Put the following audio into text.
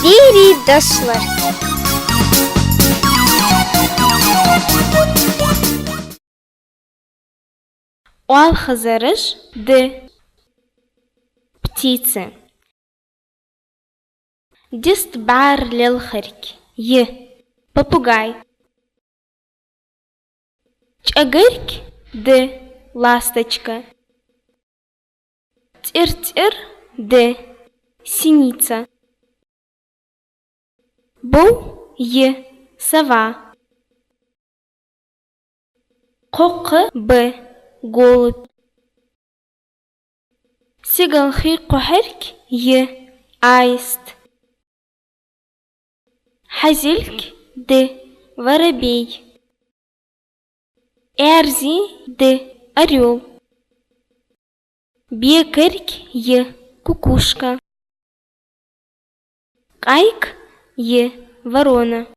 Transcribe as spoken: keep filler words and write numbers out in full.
Берий дошлар. Оалхазараш. Д. Птица. Дист бӀар лелхарг. Й. Попугай. ЧӀагарг. Д. Ласточка. ЦӀирцӀир. Д. Синица. Бов. Й. Сова. Кхоккха. Б. Голубь. Сигалхий кхухьарг. Й. Аист. Хьазилг. Д. Воробей. Аьрзи. Д. Орёл. Бекарг. Й. Кукушка. Къайг. Й. Ворона.